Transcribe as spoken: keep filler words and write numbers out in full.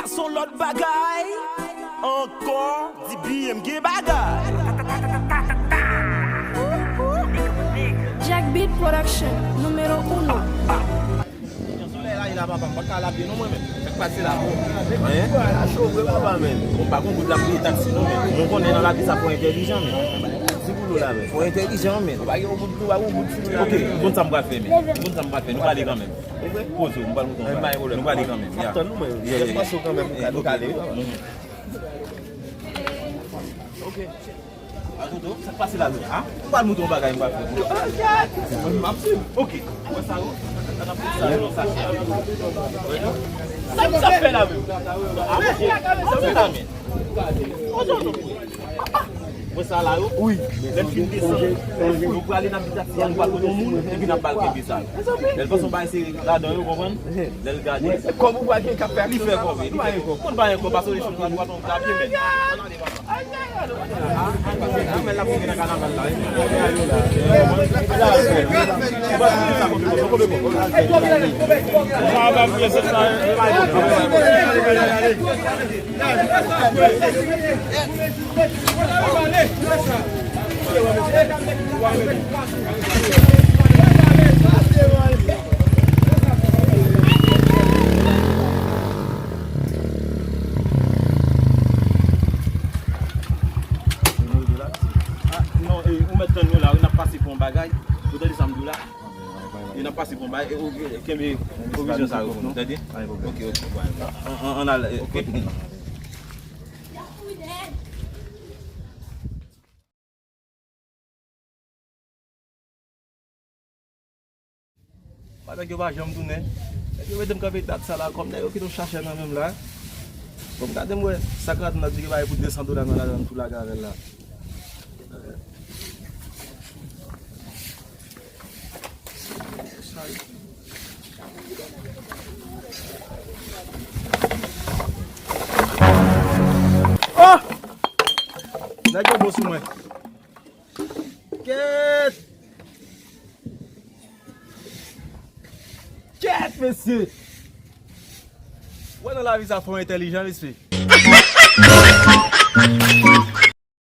Se yon lòt bagay ankò, di B M gen bagay. Jack Beat Production, numéro uno. Solèy la, la papa, m pa ka lapye non mwen menm. Sa k pase la, bro? Anyen? La cho vre papa menm. Bon, pa gon goud lapye taksi non menm. Mwen konnen nan lavi sa fò entèlijan menm. Ti boulou la menm. Fò entèlijan menm. Pa gen goud, pa gon goud sou la. Ok, konn sa m pral fè menm. Konn sa m pral fè, nou pale kanmenm. Poze w, m pral montre w. Nou pale kanmenm. Ap tann nou menm. Lè m panse w kanmenm pou ka nou kale wi papa. Ok. Azoto, sa k pase la menm? M pral montre w bagay m pral fè. M ap swiv. Ok. Wè sa yo? Sa n ap fè sa yo nan sachè a. Sa m sa fè la menm? A monchè, sa m fè la menm? Azoto pou Wè sa la yo? Wi. Lè n fin desann, nou prale nan abitasyè, nou pral kote yon moun, epi n ap ba l kenbe sa yo. Lè l panse yon bagay serye ladan yo, konprann? Lè l gade. Kòb ou pral gen k ap fè aksyon. Li fè kòb, li fè kòb. Konn pa gen kòb, pa solution, pral pran yon lapye, men. Ann ale, papa. Ann ale, ann ale. Ann ale, ann ale. Non, ou mèt tann nou la wi, n ap pase pou yon bagay. Ou tande sa m di w la? E n ap pase pou yon bagay. Kenbe pwovizyon sa yo pou nou, tande? Ok, ok. Ann al, ok. Pandan ke yo pa janm tounen, nèg yo mete m kanpe dat sa la, kòm nèg yo kite yon chachè nan men m la. Bon, m gade m wè sa k rate nan di ki bay pou de san dola nan ladan tou lage avè l la. Oh! Nèg yo bon sou mwen. Kèt! Kèt, mesye! Wè nan lavi sa fò entèlijan, mesye.